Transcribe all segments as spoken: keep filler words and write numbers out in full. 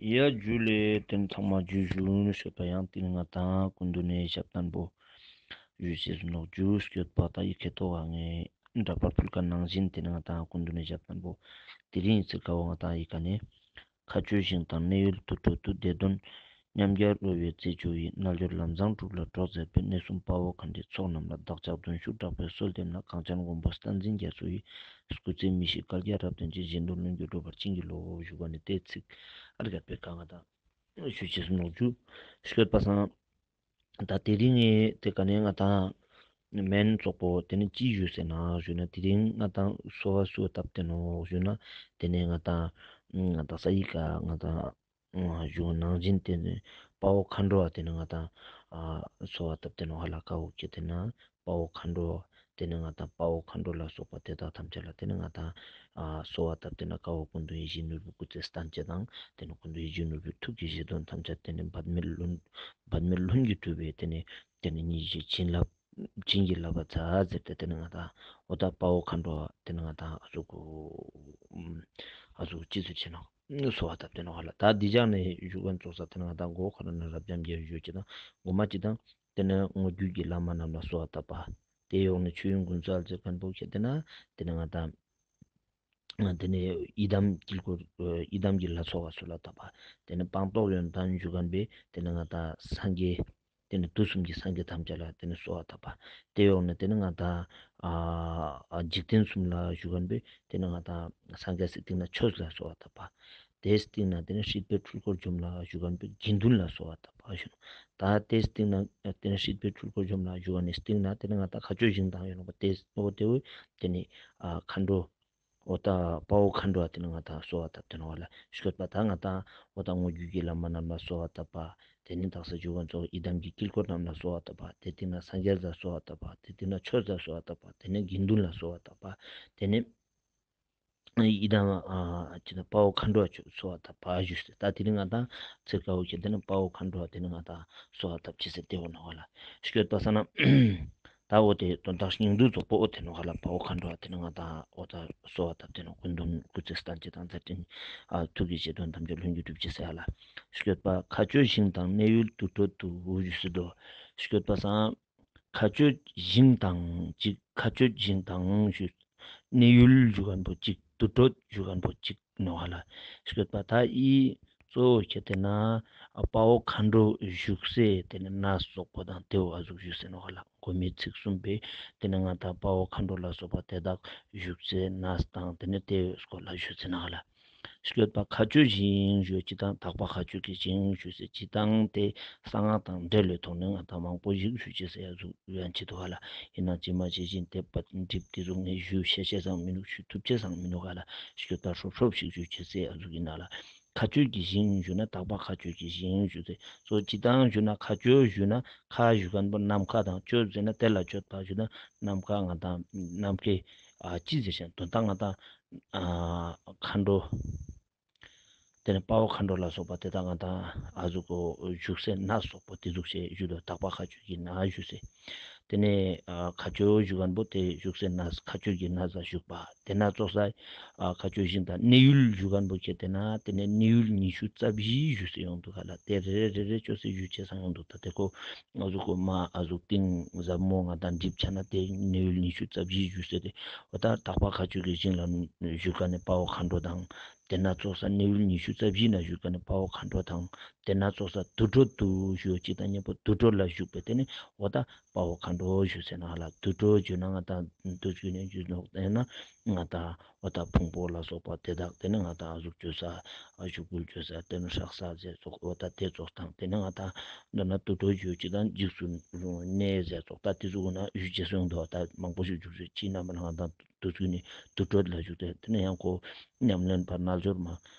ཡ་ཇུ་ལེ། ཏེ་ནེ་ཚང་མ་ཇུ་ཞུ་ནོ་ཤོད་པ། ཡང་ཏེ་ནེ་ང་དང་སྐུ་མདུན་ནེ་ཞབས་བརྟན་པོ་ཞུ་ཅེས་ནོག་ཇུ། སྐྱོད་པ་ད་ཡི་ཁེ་ཏོ་ག་ངའི་འདྲ་པར་ཕུལ་ཁན་ནང་བཞིན་ཏེ་ནེ་ང་དང་སྐུ་མདུན་ནེ་ཞབས་བརྟན་པོ་དེ་རིང་ཚིག་ཀ་བོ་ང་དང་ཡི་ཀ་ནེ། མཁའ་སྤྱོད་ཞིང་དང་གནས་ཡུལ་དུར་ཁྲོད་དུ། བདེ་དོན་མཉམ་རྒྱལ་རོལ་བའི་རྩེ་མཆོག་ཡིན། རྣལ་འབྱོར་ལམ་བཟང་སྒྲུབ་ལ་གྲོགས་མཛད་པའི། གནས་གསུམ་དཔའ་བོ་མཁའ་འགྲོའི་ཚོགས་རྣམས་ལ། བདག་ཅག་གདུང་ཤུགས་དྲག་པོས་གསོལ་འདེབས་ན། གངས་ཅན་མགོན་པོ་བསྟན་འཛིན་རྒྱ་མཚོ་ཡི། སྐུ་ཚེ་མི་ཤིགས་བསྐལ་བརྒྱར་རབ་བརྟན་ཅིང་། གཞན་དོན་ལྷུན་གྱིས་འགྲུབ་པར་བྱིན་གྱིས་རློབས། ཞུ་ཁན་ནི་ཏེ་ཚིག་ཨར་ག་པེ་ཀ་ང་དང་ཞུ་ཅེས་ནོག་ཇུ། སྐྱོད་པ་སང་ད་དེ་རིང་ངི་ཏེ་ཀ་ནེ་ང་དང་མན་ཙོགས་པོ་ཏེ་ནེ་ཅི་ཞུས་ཟེར་ན་ཞུ་ན་དེ་རིང་ང་དང་གསོལ་བ་སུ་བཏབ་སྟེ་ནོག་ཞུ་ན་ཏེ་ནེ་ང་དང་ང་དང་ས་ཡི་ཀ་ང་དང་ཞུ་ནང་བཞིན་ཏེ་ནེ་དཔའ་བོ་མཁའ་འགྲོ་བོ་ཏེ་ནེ་ང་དང་གསོལ་བ་བཏབ་སྟེ་ནོག་ཧ་ལ། ཀ་བོ་ཁེ་ཏེ་ན་དཔའ་བོ་མཁའ་འགྲོ་བོ་ཏེ་ནེ་ང་དང་དཔའ་བོ་མཁའ་འགྲོ་ལ་སོགས་པ་དེ་དག་ཐམས་ཅད་ལ་ཏེ་ནེ་ང་དང་གསོལ་བ་བཏབ་སྟེ་ན་ཀ་བོ་སྐུ་མདུན་ཡིད་བཞིན་ནོར་བུའི་སྐུ་ཚེ་བརྟན་ཅེས་དང་ཏེ་ནེ་སྐུ་མདུན་ཡིད་བཞིན་ནོར་བུའི་ཐུགས་ཀྱི་བཞེད་དོན་ཐམས་ཅད་ཏེ་ནེ་འབད་མེད་ལྷུན་འབད་མེད་ལྷུན་གྱིས་གྲུབ་པའི་ཏེ་ནེ་ཏེ་ནེ་ཉིད་ཀྱི་བྱིན་རླབས་བྱིན་གྱིས་བརླབས་པ་ཚ་ཟེར་ཏེ་ཏེ་ནེ་ང་དང་འོ་ད་དཔའ་བོ་མཁའ་འགྲོ་ཏེ་ནེ་ང་དང་ཨ་ཟུག་ཨ་ཟུག་ཅི་ཟེར་ཅེ་ནོག་གསོལ་བ་བཏབ་སྟེ་ནོག་ཧ་ལ། ད་འདི་ཅག་ནེ་ཞུ་ཁན་ཙོགས་ས་ཏེ་ནེ་ང་དང་མགོ་ཁ་ར་ནེ་རབ་འབྱམས་རྒྱལ་བའི་ཞུ་ཅེས་དང་མགོ་མ་ཅི་དང་ཏེ་ནེ་དངོས་བརྒྱུད་ཀྱི་བླ་མ་རྣམས་ལ་གསོལ་བ་བཏབ་པ། ཏེ་ཡོག་ནེ་ཆོས་དབྱིངས་ཀུན་གསལ་ཟེར་ཁན་པོ་ཁེ་ཏེ་ན་ཏེ་ནེ་ང་དང་ཏེ་ནེ་ཡི་དམ་དཀྱིལ་འཁོར་ཡི་དམ་གྱི་ལྷ་ཚོགས་ལ་གསོལ་བ་བཏབ་པ། ཏེ་ནེ་སྤངས་རྟོགས་ཡོན་ཏན་ཞུ་ཁན་པོ་ཏེ་ནེ་ང་དང་སངས་རྒྱས་ཏེ་ནེ་དུས་གསུམ་གྱི་སངས་རྒྱས་ཐམས་ཅད་ལ་ཏེ་ནེ་གསོལ་བ་བཏབ་པ། ཏེ་ཡོག་ནེ་ཏེ་ནེ་ང་དང་ཨ་འཇིག་རྟེན་གསུམ་ལ་ཞུ་ཁན་པོ་ཏེ་ནེ་ང་དང་སངས་རྒྱས་སི་སྟིང་ནེ་ཆོས་ལ་གསོལ་བ་བཏབ་པ། ཏེའི་སྟིང་ནེ་ཏེ་ནེ་སྲིད་པའི་འཁྲུལ་འཁོར་འཇོམས་ལ་ཞུ་ཁན་པོ་དགེ་འདུན་ལ་གསོལ་བ་བཏབ་པ་ཞུ་ནོག། ད་ཏེའི་སྟིང་ནེ་ཏེ་ནེ་སྲིད་པའི་འཁྲུལ་འཁོར་འཇོམས་ལ་ཞུ་ཁན་ནི་སྟིང་ནེ་ཏེ་ནེ་ང་དང་མཁའ་སྤྱོད་ཞིང་དང་ཡོད་ནོག་པ། ཏེ་འོ་ཏེ་བོ་ཏེ་ནེ་ཨ་མཁའ་འགྲོ་འོ་ད་དཔའ་བོ་མཁའ་འགྲོ་བོ་ཏེ་ནེ་ང་དང་གསོལ་བ་བཏབ་སྟེ་ནོག་ཧ་ལ། སྐྱོད་པ་ད་ང་དང་འོ་ད་དངོས་བརྒྱུད་ཀྱི་བླ་མ་རྣམས་ལ་གསོལ་བ་བཏབ་པ། ཏེ་ནེ་དག་ས་ཞུ་ཁན་ཙོགས་ཡི་དམ་གྱི་དཀྱིལ་འཁོར་རྣམས་ལ་གསོལ་བ་བཏབ་པ། ཏེའི་སྟིང་ནེ་སངས་རྒྱས་ལ་གསོལ་བ་བཏབ་པ། ཏེའི་སྟིང་ནེ་ཆོས་ལ་གསོལ་བ་བཏབ་པ། ཏེ་ནེ་དགེ་འདུན་ལ་གསོལ་བ་བཏབ་པ། ཏེ་ནེ་ཡི་དམ་ཨ་ཅི་ན་དཔའ་བོ་མཁའ་འགྲོ་བོ་གསོལ་བ་བཏབ་པ་ཞུས་ཏེ་ད་དེ་རིང་ང་དང་ཚིག་ཀ་བོ་ཁེ་ཏེ་ན་དཔའ་བོ་མཁའ་འགྲོ་བོ་ཏེ་ནེ་ང་དང་གསོལ་བ་བཏབ་ཅེས་ཟེར་ཏེ་འོ་ནོག་ཧ་ལ། སྐྱོད་པ་སང་ན་ད་འོ་ཏེ་དོན་དག་སྙིང་བསྡུས་ཙོགས་པོ་འོ་ཏེ་ནོག་ཧ་ལ། དཔའ་བོ་མཁའ་འགྲོ་བོ་ཏེ་ནེ་ང་དང་འོ་ད་གསོལ་བ་བཏབ་སྟེ་ནོག། སྐུ་མདུན་སྐུ་ཚེ་བརྟན་ཅེས་དང་མཛད་འཕྲིན་ཨ་ཐུགས་ཀྱི་བཞེད་དོན་ཐམས་ཅད་ལྷུན་གྱིས་གྲུབ་ཅེས་ཟེར་ཧ་ལ། སྐྱོད་པ་མཁའ་སྤྱོད་ཞིང་དང་གནས་ཡུལ་དུར་ཁྲོད་དུ་ཞུས་སེ་དོ། སྐྱོད་པ་སང་མཁའ་སྤྱོད་ཞིང་དང་ཅིག་མཁའ་སྤྱོད་ཞིང་དང་ཞུས། གནས་ཡུལ་ཞུ་ཁན་པོ་ཅིག་དུར་ཁྲོད་ཞུ་ཁན་པོ་ཅིག་ནོག་ཧ་ལ། སྐྱོད་པ་ད་འི་གཙོ་བོ་ཁེ་ཏེ་ན་དཔའ་བོ་མཁའ་འགྲོ་བོ་བཞུགས་སའི་ཏེ་ནེ་གནས་ཙོགས་པོ་དང་ཏེ་བོ་ཨ་ཟུག་ཞུས་སེ་ནོག་ཧ་ལ། གོ་མའི་ཚིག་གསུམ་པོའི་ཏེ་ནེ་ང་དང་དཔའ་བོ་མཁའ་འགྲོ་ལ་སོགས་པ་དེ་དག་བཞུགས་སའི་གནས་དང་ཏེ་ནེ་ཏེའི་སྐོར་ལ་ཞུས་སེ་ནོག་ཧ་ལ། སྐྱོད་པ་མཁའ་སྤྱོད་ཞིང་ཞུ་ཅི་དང་དག་པ་མཁའ་སྤྱོད་ཀྱི་ཞིང་ཞུས་སེ་ཅི་དང་ཏེ་གསང་སྔགས་དང་འབྲེལ་བའི་ཐོག་ནེ་ང་དང་མང་པོ་ཞིག་ཞུ་ཅེས་ཟེར་ཡ་ཟུག་ཡོད་ཅི་དུག་ཧ་ལ། ཡིན་ན་ཅི་མ་ཅི་བཞིན་དེ་པ་འགྲིག་ཏེ་ཟུག་ནེ་ཞུ་ཤེས་ཤེས་སང་མི་ནུག། ཞུ་ཐུབ་ཅེས་སང་མི་ནུག་ཧ་ལ། སྐྱོད་པ་ཧྲོབ་ཧྲོབ་ཞིག་ཞུ་ཅེས་ཟེར་ཡ་ཟུག་ཡིན་ན་ལ། མཁའ་སྤྱོད་ཀྱི་ཞིང་ཞུ་ན་དག་པ་མཁའ་སྤྱོད་ཀྱི་ཞིང་ཞུ་སེ་སོ་ཅི་དང་ཞུ་ན་མཁའ་སྤྱོད་ཞུ་ན་མཁའ་ཞུ་ཁན་པོ་ནམ་མཁའ་དང་སྤྱོད་ཟེར་ན་དེ་ལ་སྤྱོད་པ་ཞུ་ན་ནམ་མཁའ་ང་དང་ནམ་མཁའི་ཨ་ཅི་ཟེར་ཤེས་དོན་དག་ང་དང་ཨ་མཁའ་འགྲོ། ཏེ་ནེ་དཔའ་བོ་མཁའ་འགྲོ་ལ་སོགས་པ་དེ་དག་ང་དང་ཨ་ཟུག་གོ་བཞུགས་སའི་གནས་ཙོགས་པོ་ཏེ་ཟུག་ཅེས་ཞུ་དོ། དག་པ་མཁའ་སྤྱོད་ཀྱི་གནས་ཞུ་སེ། ཏེ་ནེ་ཨ་མཁའ་སྤྱོད་ཞུ་ཁན་པོ་ཏེ་བཞུགས་སའི་གནས་མཁའ་སྤྱོད་ཀྱི་གནས་ལ་བཞུགས་པ། ཏེ་ནེ་ཙོགས་ས་ཨ་མཁའ་སྤྱོད་ཞིང་དང་གནས་ཡུལ་ཞུ་ཁན་པོ་ཁེ་ཏེ་ན་ཏེ་ནེ་གནས་ཡུལ་ཉི་ཤུ་རྩ་བཞི་ཞུ་སེ་ཡོང་དུག་ཧ་ལ། ཏེ་རེ་རེ་རེ་རེ་ཅོས་སེ་ཞུ་ཅེས་སང་ཡོང་དུག། ད་ཏེ་ཀོ་ཨ་ཟུག་གོ་མ་ཨ་ཟུག་སྟིང་ཟབ་མོ་ང་དང་འགྲིབ་ཆ་ན་ཏེ་གནས་ཡུལ་ཉི་ཤུ་རྩ་བཞི་ཞུ་སེ་ཏེ་འོ་ད་དག་པ་མཁའ་སྤྱོད་ཀྱི་ཞིང་ལ་བཞུགས་ཁན་ནི་དཔའ་བོ་མཁའ་འགྲོ་དང་། ཏེ་ནེ་ཙོགས་ས་གནས་ཡུལ་ཉི་ཤུ་རྩ་བཞི་ན་བཞུགས་ཁན་ནི་དཔའ་བོ་མཁའ་འགྲོ་དང་། ཏེ་ནེ་ཙོགས་ས་དུར་ཁྲོད་དུ་ཞུ་ཅིག་དང་ཉམ་པོ་དུར་ཁྲོད་ལ་བཞུགས་པའི་ཏེ་ནེ་འོ་ད་དཔའ་བོ་མཁའ་འགྲོ་ཞུ་སེ་ན་ལ། དུར་ཁྲོད་ཞུ་ན་ང་དང་དུར་ཁྲོད་ནེ་ཞུ་ནོག་ཏེ་ན་ང་དང་འོ་ད་ཕུང་པོ་ལ་སོགས་པ་དེ་དག་ཏེ་ནེ་ང་དང་ཨ་ཟུག་ཅོ་ས་ཨ་ཞུགས་པུལ་ཅོ་ས་ཏེ་ནེ་སྲེག་ས་ཟེར་ཙོགས་འོ་ད་ཏེ་ཙོགས་དང་ཏེ་ནེ་ང་དང་འདོད་ན་དུར་ཁྲོད་ཞུ་ཅིག་དང་འཇིགས་སུ་རུང་གནས་ཟེར་ཙོགས་ད་ཏེ་ཟུག་ན་ཞུ་ཅེས་སོང་དོ། ད་མང་པོ་ཞིག་ཞུགས་སེ་ཅི་ན་མ་ན་ང་དང་དུར་ཁྲོད་ནེ་དུར་ཁྲོད་ལ་བཞུགས་ཏེ་ཏེ་ནེ་ཡང་ཁོ་ཉམས་ལེན་པ་རྣལ་འབྱོར་མ་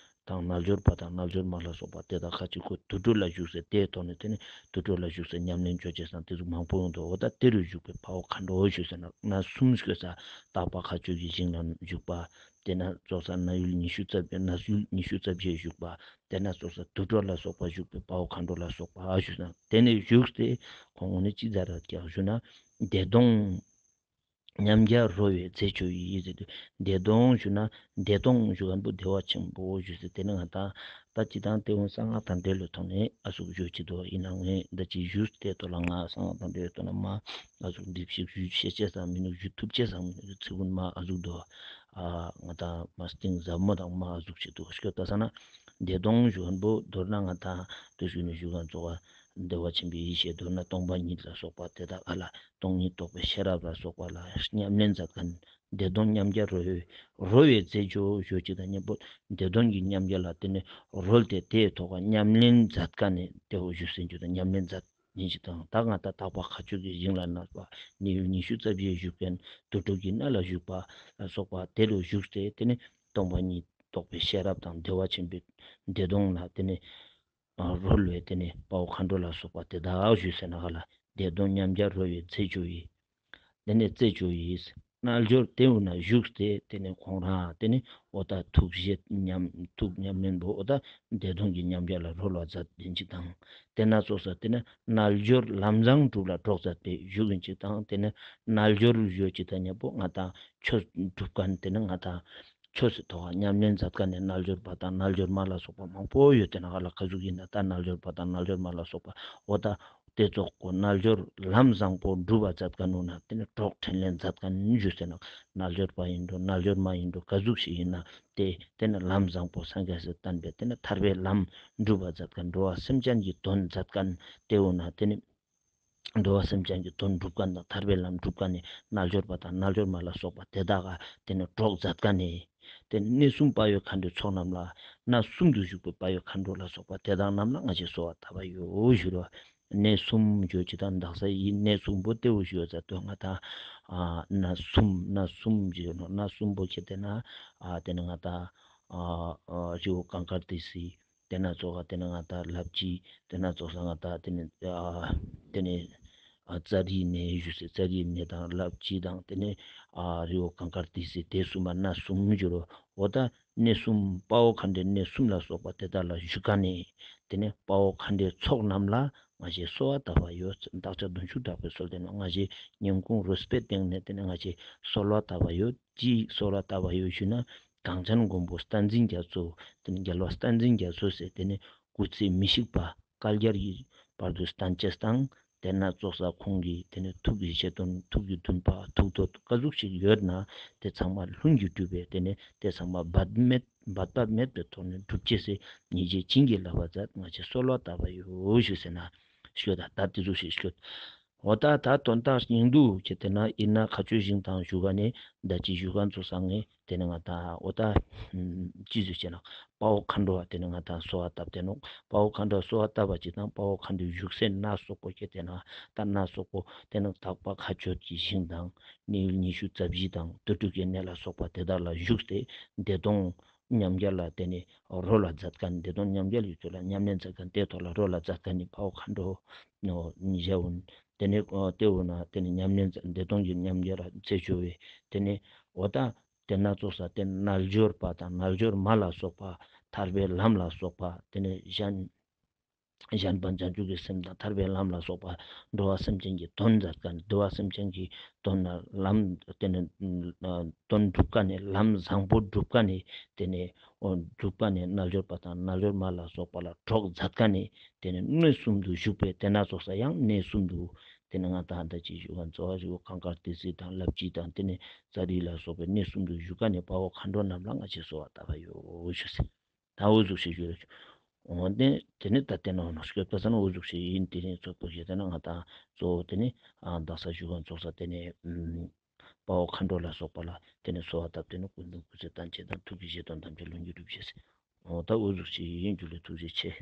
དང་རྣལ་འབྱོར་པ་དང་རྣལ་འབྱོར་མ་ལ་སོགས་པ་དེ་དག་ཁ་ཅིག་ཁོ་དུར་ཁྲོད་ལ་བཞུགས་སེ་དེའི་ཐོག་ནེ་ཏེ་ནེ་དུར་ཁྲོད་ལ་བཞུགས་སེ་ཉམས་ལེན་ཅོ་ཅེས་སང་ཏེ་ཟུག་མང་པོ་ཡོང་དུག། འོ་ད་དེ་རུ་བཞུགས་པའི་དཔའ་བོ་མཁའ་འགྲོ་ཞུ་སེ་ན་གནས་གསུམ་ཞུ་ས་དག་པ་མཁའ་སྤྱོད་ཀྱི་ཞིང་ལ་བཞུགས་པ། ཏེ་ནེ་ཙོགས་ས་གནས་ཡུལ་ཉི་ཤུ་རྩ་བརྒྱད་གནས་ཡུལ་ཉི་ཤུ་རྩ་བརྒྱད་བཞུགས་པ། ཏེ་ནེ་ཙོགས་ས་དུར་ཁྲོད་ལ་སོགས་པ་བཞུགས་པའི་དཔའ་བོ་མཁའ་འགྲོ་ལ་སོགས་པ་ཞུ་ས་ན་ཏེ་ནེ་བཞུགས་ཏེ་ཁོང་ངོ་ནེ་ཅི་ཟེར་ར་ཀྱག་ཞུ་ན་བདེ་སྟོང་། མཉམ་རྒྱལ་རོལ་བའི་རྩེད་འཇོ་ཡིས་ཟེར་དུས། བདེ་སྟོང་ཞུ་ན་བདེ་སྟོང་ཞུ་མཁན་པོ་བདེ་བ་ཆེན་པོ་ཞུ་ཟེར། དེ་ནི་ང་ཏང་ད་ཅི་དང་དེ་འོང་གསང་སྔགས་དང་འབྲེལ་ལོ་ཐོག་ནས་ཨ་ཟུག་ཞུ་ཅི་དོ་ཡིན་ན་ངས་ད་ཅི་ཞུས་ཏེ་དོ་ལ་ང་གསང་སྔགས་དང་འབྲེལ་ལོ་ཐོག་ན་མ་ཨ་ཟུག་འདི་ཞིག་ཞུ་ཤེས་ཅེས་སང་མི་ནུག་ཞུ་ཐུབ་ཅེས་སང་མི་ནུག་ཚིག་ཀུན་མ་ཨ་ཟུག་དོ། ཨ་ང་ཏང་མ་སྟིང་ཟབ་མོ་དང་མ་ཨ་ཟུག་ཅི་དོ་ཞུ་ད་ས་ན་བདེ་སྟོང་ཞུ་མཁན་པོ་མདོར་ན་ང་ཏང་དུ་ཞུ་ནི་ཞུ་མཁན་ཚོགས་པ་བདེ་བ་ཆེན་པོའི་ཡེ་ཤེས་མདོར་ན་སྟོང་པ་ཉིད་ལ་སོགས་པ་དེ་དག་ག་ལ་སྟོང་ཉིད་རྟོགས་པའི་ཤེས་རབ་ལ་སོགས་པ་ལ་ཉམས་ལེན་མཛད་མཁན། བདེ་སྟོང་མཉམ་རྒྱལ་རོལ་རོལ་བའི་རྩེད་འཇོ་ཞུ་ཅིག་དང་མཉམ་པོ་བདེ་སྟོང་གི་མཉམ་རྒྱལ་ལ་དེ་ནི་རོལ་ཏེ་དེའི་ཐོག་ག་ཉམས་ལེན་མཛད་མཁན་ནི་དེ་འོ་ཞུ་ཟེར་རྒྱུ་དང་ཉམས་ལེན་མཛད་ཡིན་ཅིག་དང་ད་ང་ཏང་དག་པ་མཁའ་སྤྱོད་ཀྱི་ཞིང་ལ་གནས་པ་ནི་ཡུལ་ཉི་ཤུ་རྩ་བཞིའི་བཞུགས་མཁན་དུར་ཁྲོད་ཀྱི་གནས་ལ་བཞུགས་པ་ལ་སོགས་པ་དེ་ལ་བཞུགས་ཏེ་དེ་ནི་སྟོང་པ་ཉིད་རྟོགས་པའི་ཤེས་རབ་དང་བདེ་བ་ཆེན་པོའི་བདེ་སྟོང་ལ་དེ་ནི་རོལ་བའི་དེ་ནི་དཔའ་བོ་མཁའ་འགྲོ་ལ་སོགས་པ་དེ་དག་ཞུས་ཟེར་ན་ག་ལ་བདེ་སྟོང་མཉམ་རྒྱལ་རོལ་བའི་རྩེད་འཇོ་ཡིས། དེ་ནི་རྩེད་འཇོ་ཡིས། རྣལ་འབྱོར་དེ་འོ་ན་བཞུགས་ཏེ་དེ་ནི་ཁོང་རང་དེ་ནི་འོ་ད་ཐུགས་བཞེད་ཉམས་ཐུགས་ཉམས་ལེན་པོ་འོ་ད་བདེ་སྟོང་གི་མཉམ་རྒྱལ་ལ་རོལ་བ་མཛད་དེ་ཅིག་དང་། དེ་ན་ཚོགས་ས་དེ་ནི་རྣལ་འབྱོར་ལམ་བཟང་སྒྲུབ་ལ་གྲོགས་མཛད་པའི་བཞུགས་ཡིན་ཅིག་དང་། དེ་ནི་རྣལ་འབྱོར་བཞུགས་ཅིག་དང་མཉམ་པོ་ང་ཏང་ཆོས་སྒྲུབ་མཁན་དེ་ནི་ང་ཏང་ཆོས་སི་ཐོག་ཉམས་ལེན་མཛད་མཁན་ནི་རྣལ་འབྱོར་པ་དང་རྣལ་འབྱོར་མ་ལ་སོགས་པ་མང་པོ་ཡོད་དེ་ན་ག་ལ་ག་ཟུག་ཡིན་ན་ད་རྣལ་འབྱོར་པ་དང་རྣལ་འབྱོར་མ་ལ་སོགས་པ་འོ་ད་དེ་ཚོགས་ཀོ་རྣལ་འབྱོར་ལམ་བཟང་པོ་སྒྲུབ་པ་མཛད་མཁན་ནོ་ན་དེ་ནི་གྲོགས་འཕྲིན་ལས་མཛད་མཁན་ཞུ་ཟེར་ན་རྣལ་འབྱོར་པ་ཡིན་འགྲོ་རྣལ་འབྱོར་མ་ཡིན་འགྲོ་ག་ཟུག་ཞིག་ཡིན་ན་དེ་དེ་ནི་ལམ་བཟང་པོ་སངས་རྒྱས་སི་བསྟན་པའི་དེ་ནི་ཐར་པའི་ལམ་སྒྲུབ་པ་མཛད་མཁན་འགྲོ་བ་སེམས་ཅན་གྱི་དོན་མཛད་མཁན་དེ་འོ་ན་དེ་ནི་འགྲོ་བ་སེམས་ཅན་གྱི་དོན་སྒྲུབ་མཁན་དང་ཐར་པའི་ལམ་སྒྲུབ་མཁན་ནི་རྣལ་འབྱོར་པ་དང་རྣལ་འབྱོར་མ་ལ་སོགས་པ་དེ་དག་ག་དེ་ནི་གྲོགས་མཛད་མཁན་ནི། དེ་ནི་གནས་གསུམ་དཔའ་བོའི་མཁའ་འགྲོའི་ཚོགས་རྣམས་ལ། གནས་གསུམ་དུ་བཞུགས་པའི་དཔའ་བོའི་མཁའ་འགྲོ་ལ་སོགས་པ་དེ་དག་རྣམས་ལ་ང་ཞེས་གསོལ་བ་བཏབ་པ་ཡོད་ཞུ་རོ། གནས་གསུམ་བརྗོད་ཅིག་དང་དག་ས་ཡི་གནས་གསུམ་པོ་དེ་འོ་ཞུ་ཡོད་ཟེར་དོ་ང་ཏང་། ཨ་གནས་གསུམ་གནས་གསུམ་བརྗོད་ནོ་གནས་གསུམ་པོ་ཁྱེད་དེ་ན་ཨ་དེ་ནི་ང་ཏང་ཨ་ཨ་རི་བོ་གངས་དཀར་ཏི་སེ། དེ་ན་ཙོགས་ས་དེ་ནི་ང་ཏང་ལབ་ཅི། དེ་ན་ཙོགས་ས་ང་ཏང་དེ་ནི་ཨ་དེ་ནི་ཨ་ཙཱ་རི་གནས་ཞུ་སེ་ཙཱ་རི་གནས་དང་ལབ་ཅི་དང་དེ་ནི་ཨ་རི་བོ་གངས་དཀར་ཏི་སེ་དེ་གསུམ་པ་གནས་གསུམ་བརྗོད་རོ། འོ་ད་གནས་གསུམ་དཔའ་བོ་མཁའ་འགྲོའི་གནས་གསུམ་ལ་སོགས་པ་དེ་དག་ལ་བཞུགས་མཁན་ནི་དེ་ནི་དཔའ་བོ་མཁའ་འགྲོའི་ཚོགས་རྣམས་ལ་ང་ཞེས་གསོལ་བ་བཏབ་པ་ཡོད། བདག་ཅག་གདུང་ཤུགས་དྲག་པོས་གསོལ་ཏེ་ནོ། ང་ཞེས་སྙན་ཁུང་རུས་པའི་གཏིང་ནས་དེ་ནི་ང་ཞེས་གསོལ་བ་བཏབ་པ་ཡོད། ཅི་གསོལ་བ་བཏབ་པ་ཡོད་ཞུ་ན། གངས་ཅན་མགོན་པོ་བསྟན་འཛིན་རྒྱ་མཚོ། དེ་ནི་རྒྱལ་བ་བསྟན་འཛིན་རྒྱ་མཚོ་ཟེར་དེ་ནི་སྐུ་ཚེ་མི་ཤིགས་པ་བསྐལ་བརྒྱར་གྱི་བར་དུ་བརྟན་ཅེས་དང་། དེ་ན་ཙོགས་ས་ཁོང་གི་དེ་ནི་ཐུགས་ཀྱི་བཞེད་དོན་ཐུགས་ཀྱི་འདུན་པ་ཐུགས་འདོད་ག་ཟུག་ཞིག་ཡོད་ན་དེ་ཚང་མ་ལྷུན་གྱིས་གྲུབ་པའི་དེ་ནི་དེ་ཚང་མ་འབད་མེད་འབད་པ་མེད་པའི་ཐོག་ནས་འགྲུབ་ཅེས་སི་ཉེས་བྱས་བྱིན་གྱིས་བརླབས་པ་མཛད། ང་ཞེས་གསོལ་བ་བཏབ་པ་ཡོད་ཞུ་ཟེར་ན་ཞུ་ད་ད་དེ་ཟུག་ཞིག་ཞུ། འོ་ད་ད་དོན་དག་སྙིང་བསྡུས་ཁྱེད་དེ་ན་ཨིན་ན་མཁའ་སྤྱོད་ཞིང་དང་བཞུགས་མཁན་ནི་ད་ཅི་བཞུགས་མཁན་ཚོ་སང་ངེ་དེ་ནི་ང་ཏང་འོ་ད་ཅི་ཟེར་ཅེ་ན་དཔའ་བོ་མཁའ་འགྲོ་བ་དེ་ནི་ང་ཏང་གསོལ་བ་བཏབ་དེ་ནོ། དཔའ་བོ་མཁའ་འགྲོ་གསོལ་བ་བཏབ་པ་ཅིག་དང་དཔའ་བོ་མཁའ་འགྲོའི་བཞུགས་སའི་གནས་སོག་པོ་ཁྱེད་དེ་ན་ད་གནས་སོག་པོ་དེ་ནི་དག་པ་མཁའ་སྤྱོད་ཀྱི་ཞིང་དང་གནས་ཡུལ་ཉི་ཤུ་རྩ་བཞི་དང་དུར་ཁྲོད་ཀྱི་གནས་ལ་སོགས་པ་དེ་དག་ལ་བཞུགས་ཏེ་བདེ་སྟོང་མཉམ་རྒྱལ་ལ་དེ་ནི་རོལ་ལ་མཛད་མཁན་བདེ་སྟོང་མཉམ་རྒྱལ་ཡུལ་དུ་ལ་ཉམས་ལེན་མཛད་མཁན་དེ་ཐོག་ལ་རོལ་ལ་མཛད་མཁན་ནི་དཔའ་བོ་མཁའ་འགྲོ་ནོ་ཉི་ཤ་འོན། དེ་ནི་ཨ་དེ་འོ་ན་དེ་ནི་ཉམས་ལེན་བདེ་སྟོང་གི་མཉམ་རྒྱལ་ལ་རྩེད་འཇོ་བའི་དེ་ནི་འོ་ད་དེ་ན་ཙོགས་ས་དེ་རྣལ་འབྱོར་པ་དང་རྣལ་འབྱོར་མ་ལ་སོགས་པ་ཐར་པའི་ལམ་ལ་སོགས་པ་དེ་ནི་གཞན་གཞན་ཕན་བྱང་ཆུབ་ཀྱི་སེམས་དང་ཐར་པའི་ལམ་ལ་སོགས་པ་འགྲོ་བ་སེམས་ཅན་གྱི་དོན་མཛད་མཁན་འགྲོ་བ་སེམས་ཅན་གྱི་དོན་ལ་ལམ་དེ་ནི་ཨ་དོན་སྒྲུབ་མཁན་ནི་ལམ་བཟང་པོ་སྒྲུབ་མཁན་ནི་དེ་ནི་འོ་སྒྲུབ་མཁན་ནི་རྣལ་འབྱོར་པ་དང་རྣལ་འབྱོར་མ་ལ་སོགས་པ་ལ་གྲོགས་མཛད་མཁན་ནི་དེ་ནི་གནས་གསུམ་དུ་བཞུགས་པའི་དེ་ན་ཙོགས་ས་ཡང་གནས་གསུམ་དུ་དེ་ནི་ང་ཏང་ད་ཅི་བཞུགས་མཁན་ཙོགས་ས་ཞིག་གངས་དཀར་ཏི་སེ་དང་ལབ་ཅི་དང་དེ་ནི་ཙཱ་རི་ལ་སོགས་པའི་གནས་གསུམ་དུ་བཞུགས་མཁན་ནི་དཔའ་བོ་མཁའ་འགྲོ་རྣམས་ལ་ང་ཞེས་གསོལ་བ་བཏབ་པ་ཡོད་ཞུ་ཟེར། ད་འོ་ཟུག་ཞིག་ཞུ་རེ་ཞུ། འོ་དེ་དེ་ནི་ད་དེ་ནོ་ནོ་སྐྱོད་པ་ས་ན་འོ་ཟུག་ཞིག་ཡིན། དེ་ནི་ཚོགས་པོ་ཞིག་དེ་ན་ང་ཏང་གཙོ་བོ་དེ་ནི་ཨ་དག་ས་བཞུགས་མཁན་ཚོགས་ས་དེ་ནི་ཨ་དཔའ་བོ་མཁའ་འགྲོ་ལ་སོགས་པ་ལ་དེ་ནི་གསོལ་བ་བཏབ་དེ་ནི་སྐུ་མདུན་སྐུ་ཚེ་བརྟན་ཅེས་དང་ཐུགས་ཀྱི་བཞེད་དོན་ཐམས་ཅད་ལྷུན་གྱིས་གྲུབ་ཅེས་ཟེར། འོ་ད་འོ་ཟུག་ཞིག་ཡིན། རྒྱུ་ལས་ཐུགས་རྗེ་ཆེ།